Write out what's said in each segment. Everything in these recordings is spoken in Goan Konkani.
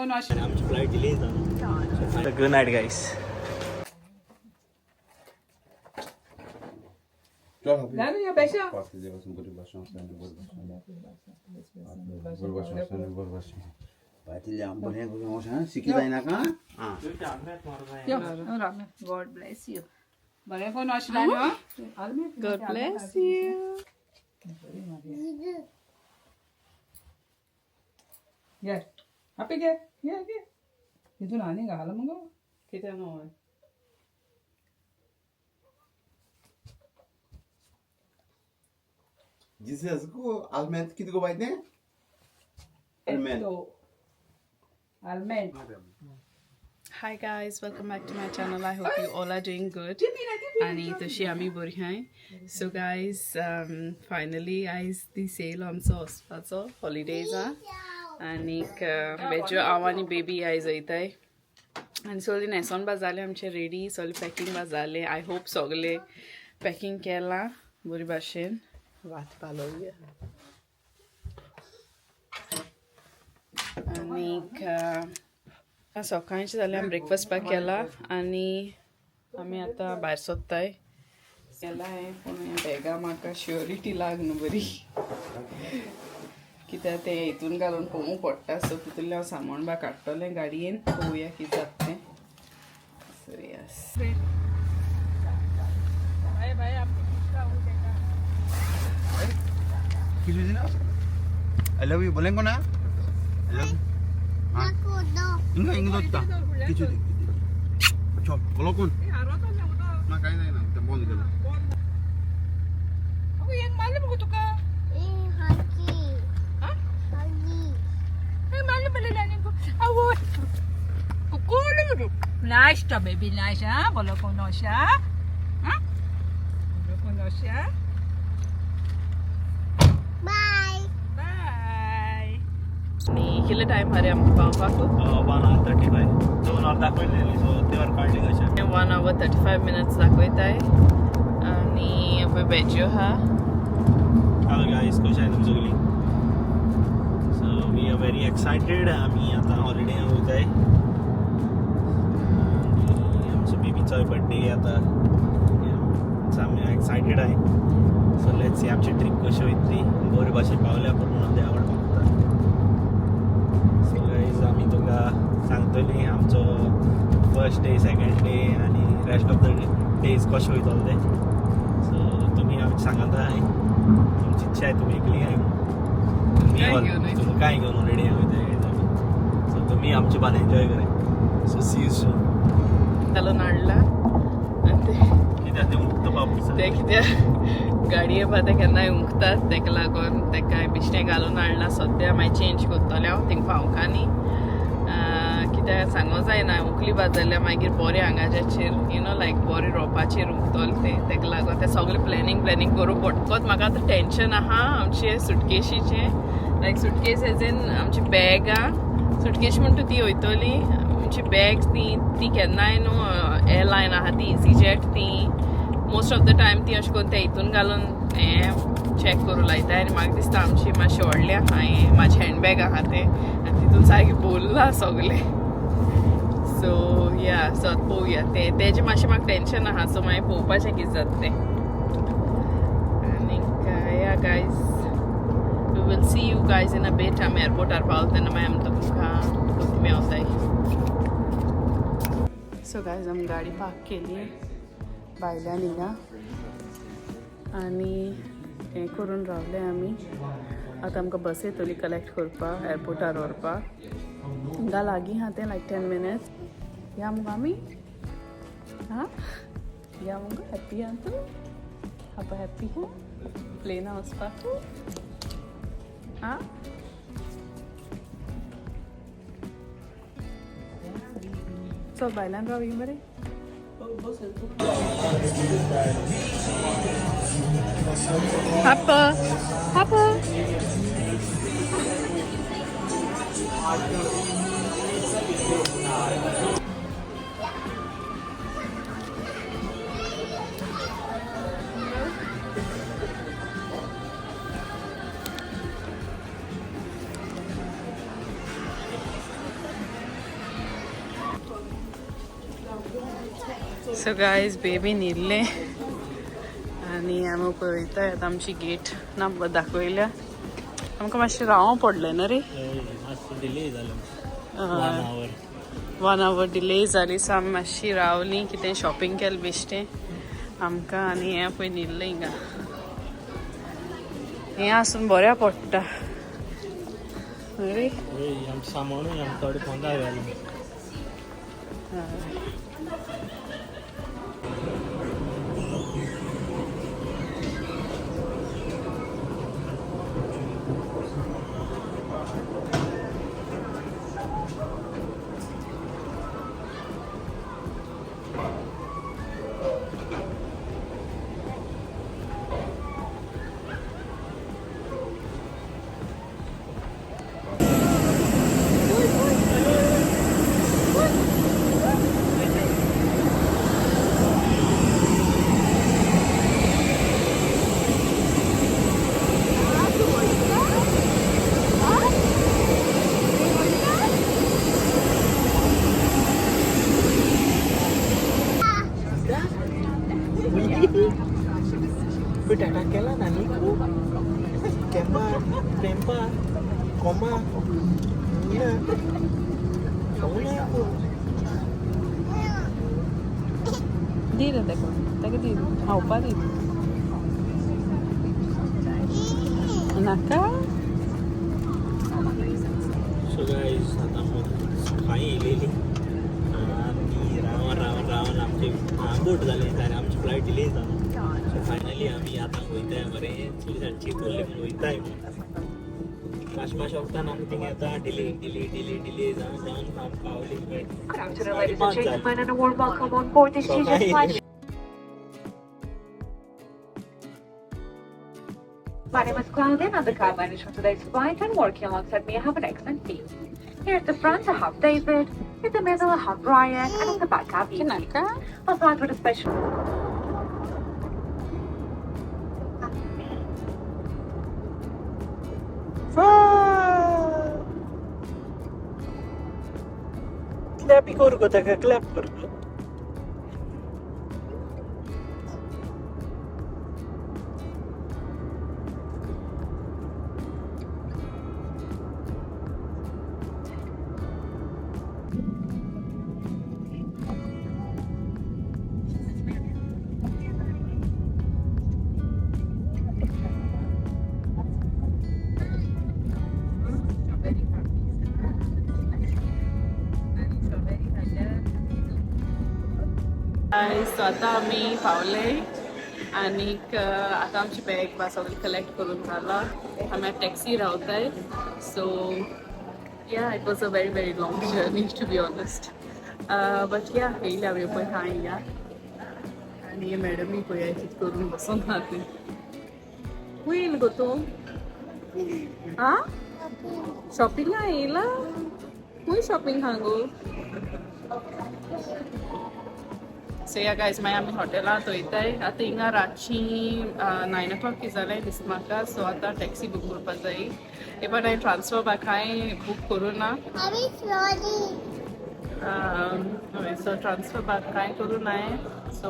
कोण अशें आमची फ्लायट डिले जाता. Good night guys. जालें या बेशा. यो गॉड ब्लेस you. बरें कोण अशें जालें. God bless you. घे आपे घे घे घे तितून आनी घाल मुगो. कितें न्हय. Jesus को आलमेंत किती गो बाई ते आलमेंत. आलमेंट. Hi guys, welcome back to my channel. I hope you all are doing good. आणि तशी आम्ही बरी हाय. सो गायज, फायनली आयज दीस येयलो आमचो वचपाचो हॉलिडेजा. आनीक बेजो हांव आनी बेबी आयज वयताय. आनी सगळीं न्हेसोन बा जालें आमचें रेडी, सगळें पॅकींग बा जालें. I hope सगळें पॅकींग केलां बरे भाशेन. वात पालोवया. आनीक सकाळचें जालें आमी ब्रेकफास्ट बा केला आनी आमी आतां भायर सोदताय. केला हांवें पूण हें बॅगां म्हाका श्युअरिटी लाग न्हू बरी, कित्याक तें हितून घालून पळोवंक पडटा. सो तितूंतलें हांव सामान बा काडटलें गाडयेन, पळोवया कितें जाता तें. So yes. बाय बाय किती ना I love you बोलेंगो ना I love you. हां इंग इंग दोत्ता किती चल बोलो कोण ना काय नाही ना ते बंद केलं. अगो एक मारलें मुगो तुका. हे मारलें म्हणलें आनी आवय कोण मुगो. नायस तो बेबी नायस. आं बोलो कोण अशें. आं बोलो कोण अशें. बाय. आनी कितले टायम हा रे आमकां पावपाक? 1 hour 35. 2 वर दाखयलेली, सो ते वर काडली कशें. 1 hour 35 minutes दाखयताय. आनी पळय बेज्यो आहा. हॅलो गायस, कशें आहाय तुमी सगळीं? So we are very excited. आमी आतां हॉलिडे वयताय आनी आमचो बेबीचोय बड्डे आतां. सो आमी एक्सायटेड आहाय. सो let's see आमची ट्रीप कशी वयतली. बरे भाशेन पावल्या पूण म्हणून देवा कडेन मागता. सो गायज, आमी तुमकां सांगतली आमचो फर्स्ट डे, सेकंड डे आनी रेस्ट ऑफ the days कशें वयतले ते. सो तुमी आमकां सांगात आहाय, तुमची इच्छा आहे तुमी एकली आहे तुमी काय घेवन वयता? तुमकांय घेवन हॉलिडे वयताय आमी. सो तुमी आमचे बान एन्जॉय कराय. सो सी you सून. घालून हाडला आनी ते कित्याक ते उंकता बापूस. ते कित्याक गाडये पा ते केन्नाय उंकतात, तेका लागून तेका बिश्टें घालून हाडला. सद्या मागीर चेंज करतलें हांव थिंग पावंकानी. कित्याक सांगो जायना, उंकली बा जाल्यार मागीर बरें हांगाच्याचेर you know लायक बरें रोपाचेर उंकतलें तें. तेका लागून तें सगळें प्लॅनिंग प्लॅनिंग करूं पडटकच म्हाका आतां टेंशन आहा आमचें सुटकेशीचें. लायक सुटकेस एज इन आमची बॅगां. सुटकेश म्हणटा ती वयतली, आमची बॅग्स ती ती केन्नाय न्हू एअरलायन आहा ती इझी जेट, ती मोस्ट ऑफ the time ती अशें करून ते हितून घालून हें चॅक करूं लायता. आनी म्हाका दिसता आमची मातशी व्हडली आहा हें म्हाजें हँडबॅग आहा तें आनी तितून सारकें भरलां सगलें. सो या, सो आतां पळोवया तें तेजें मातशें म्हाका टेंशन आहा. सो मागीर पळोवपाचें कितें जाता तें. आनीक या guys, we will see you guys in a bit. आमी एअरपोर्टार पावता तेन्ना मागीर आमी तुमकां परती मेवताय. सो गायज, आमी गाडी पार्क केली भायल्यान हिंगा आनी हें करून रावले आमी. आतां आमकां बस येतली कलेक्ट करपाक, एअरपोर्टार व्हरपाक. हिंगा लागीं आहा तें, लायक 10 मिनट्स. या मुगो आमी. हां या मुगो. हॅप्पी आहा तूं? हापा हॅप्पी आहा प्लेना वचपाक? आं चल भायल्यान रावया मरे. Papa, Papa. So guys, baby न्हिदलें आनी आमी पळयता आतां आमची गेट नंबर दाखयल्या. आमकां मातशें रावों पडलें न्हू रे. मातशें डिले जालें, one our. One our delay जाली. सो आमी मातशी रावलीं, कितें शॉपिंग केलें बेश्टें आमकां. आनी हें पळय न्हिदलें हिंगा. हें आसून बऱ्या पडटा रे. आमचें सामानूय आमकां थोडें पोंदा घालें. हय. बटाटा केला ना न्ही? केंपा पेंपा कोमा ना. दी रे ताका, ताका दी, खावपा दी. नाका. सो गायज, आतां सकाळीं येयलेली आनी रावन रावन रावन आमची बोट जाली आनी आमची फ्लायट डिले जालो. सो फायनली आमी आतां वयताय मरे. चुली चिंतून वयताय मातशें मातशें वखदान आमी थिंगा येता. डिले डिले डिले डिले जावन जावन आमी पावली. Good afternoon, ladies and gentlemen, and a warm welcome on board this Jesus flight. My name is Claudine, I'm the car manager for today's flight, and working alongside me, I have an excellent team. Here at the front, I have David, in the middle, I have Brian, and at the back, I have Evie. नाका. I'll start with a special Clap करू गो ताका, क्लॅप कर गो. सो आतां आमी पावले आनीक आतां आमची बॅग बा सगळी कलेक्ट करून जाला. आमी टॅक्सी रावताय. So yeah, it was a very very long journey, to be honest, but yeah, येयले आमी पळय हां हिंगा. आनी हे मॅडमी पळय कितें करून बसून आहा ती. खंय येयला गो तूं? आं, शॉपिंगा येयला? खंय शॉपिंग आहा गो? सो या गायज, मागीर आमी हॉटेलांत वयताय. आतां हिंगा रातची 9 ओ क्लॉक जालें दिसता म्हाका. सो आतां टॅक्सी बूक करपा जाय. पण हांवें ट्रान्सफर बा कांय बूक करूं ना. हय, सो ट्रान्सफर बा कांय करूं ना. सो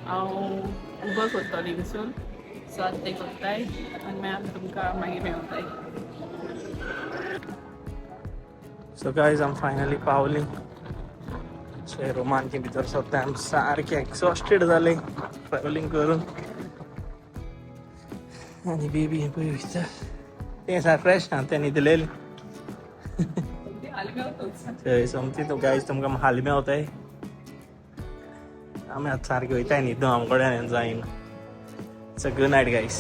हांव उबर करतलें हिंगसून. सो आतां तें करताय आनी मागीर आमी तुमकां मागीर मेवताय. सो गायज, आमी फायनली पावली. सो रुमान भितर सरता. आमी सारकें एक्सॉस्टेड जाले ट्रॅव्हलिंग करून. आनी बेबी हें पळय वयता तें सारकें फ्रेश ना, तें न्हिदलेलें. सोमती तो गायज, तुमकां हाली मेवताय. आमी आतां सारकें वयताय न्हिदूं, आम कडेन जायना. So good night, guys.